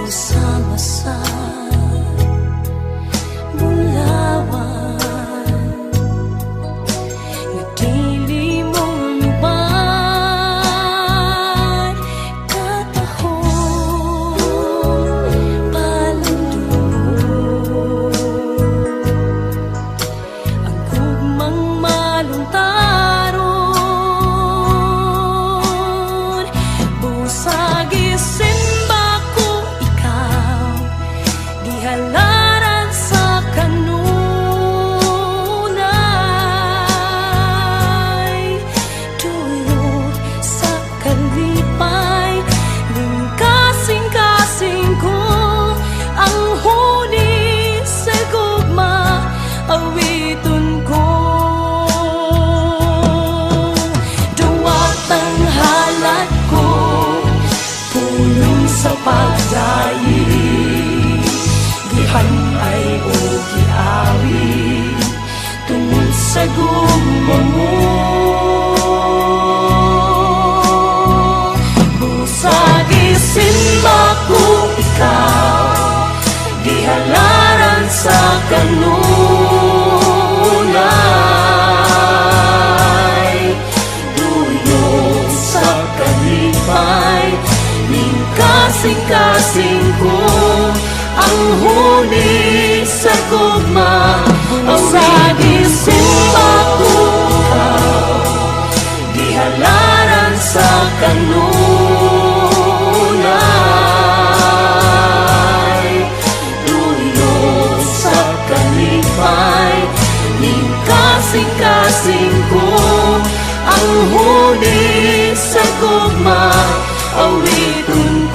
Sama sa bulawan nga dili mo luban, katahom palundon ang gugmang maluntaron. Busag isimba ko ikaw, gihalaran sa kanunay, duyot sa kalipay ning kasing-kasing ko, ang huni sa gugma awiton ko. Duwat ang halad ko, pulong sa pagdaig, gihan-ay o giawi tungod sa gugma mo. Busag isimba ko ikaw, gihalaran sa kanunay, duyot sa kalipay ning kasing-kasing ko, ang huni sa gugma awiton ko. Ikaw, gihalaran sa kanunay, duyot sa kalipay ning kasing-kasing ko, ang huni sa gugma awiton.